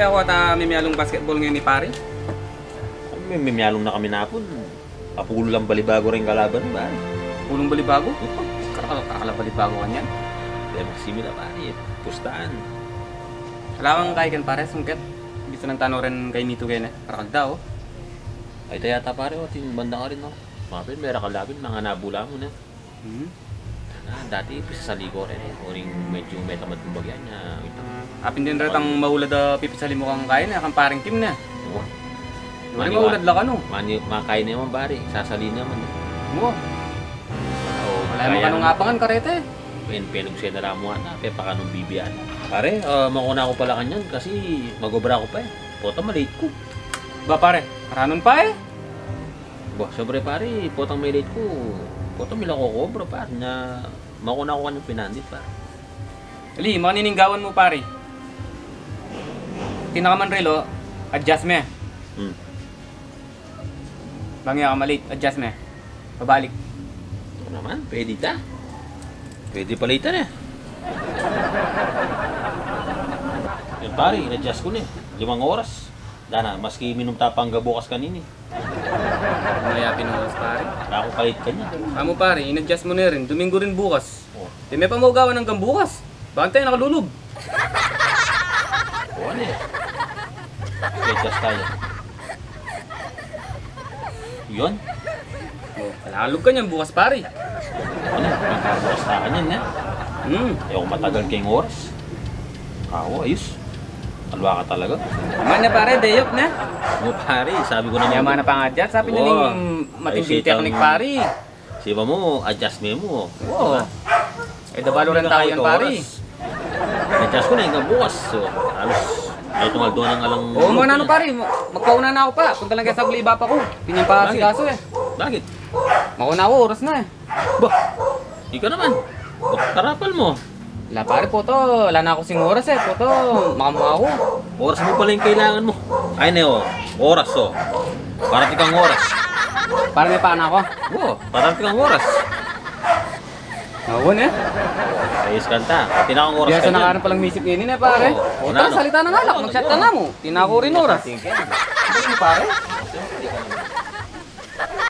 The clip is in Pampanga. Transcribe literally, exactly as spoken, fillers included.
Aku ata mimialung basketball ngeni, pare. Mimialung na kami napun. Apulu'ng balibago ring kalaban, pare. Apulu'ng balibago? Opa. Karakal, karakal a balibago kanyan. Pero simila, pare, pustahan. Ala kang kaikan, pare, sungkit. Bisa nang tanu rin kay Mito kene. Karakal da, o. Ay, taya ta, pare, o, atin banda ka rin, no? Mapin, mera ka lapin, mga nabula mu na. Hmm? Ah, dati, pisasali ku rin, e. Uling medyu metamad, kumbaga, nya, itang apin din retang maulad a pipisali mu kang kain, e, kang paring Kim ne. Wa. Uling maulad la kanu. Mani, makain ne man, pare, sasali ne man. Wa. O, ala mu kanu nga pangan kareta, e. Pen, penugse na la mu ata, pepakanung bibian. Pare, ah, makuna ku pala kanyan kasi mag-obra ku pa, e. Pota, ma-late ku. Ba, pare, karanun pa, e? Ba, siyempre, pare, potang ma-late ku, potang mila ku kobra, pare, nya makuna ku kanyang pinandit, pare. Ali, makanini ing gawan mu, pare. Atin na ka man relo, adjust me. Hmm. Bang e ka ma-late, adjust me. Pabalik. Ito naman, pwede ta. Pwede pala ita ne. Yan, pare, in-adjust ku ne. Limang oras. Dana, maski minum ta pangga bukas kanini. Ano ya pinunas, pare? Naku, palit ka niya. Amo, pare, in-adjust mu ne rin. Domingo rin bukas. O. Di me pa mu gawan anggang bukas. Bantay, nakalulub. O, ano e? I-adjust taya. Yun. O, nakalulub ka niyan bukas, pare. Ano? Bukas ta kanyan, e? Hmm. Ayuku matagal keng oras. Awa, ayus. Alwa ka talaga. Mana, pare, day off na? O, pare, sabi ku naman. Mana pang-adjust, sabi na ning matinding teknik, pare. Siba mu, adjust me mu. O. Diba? E, da balu rin tau yan, pare. Oras. Adjust ku na ing bukas. So, alos, ay, tungal doon ang alang. O, mana, ano, pare? Magpauna na ku pa. Punta lang kaya sa Guliba pa ku. Pinyan pa si kaso, e. Bakit? Mauna ku, oras na, e. Ba, ika naman. Ba, karapal mu. La, pare, puto, ala na ku sing oras, e. Puto, makamua ku. Oras mu pala ing kailangan mu. Ay, ne, o. Oras, o. Parating kang oras. Para me pana ku. O, parating kang oras. Awan, e. Ayus kanta. Tinakang oras. Biasa na ka rin palang misip ngeni, e, pare. O, tara, salita na nga, lak. Mag-chat ka na mu. Tinaku rin oras. Ano, pare?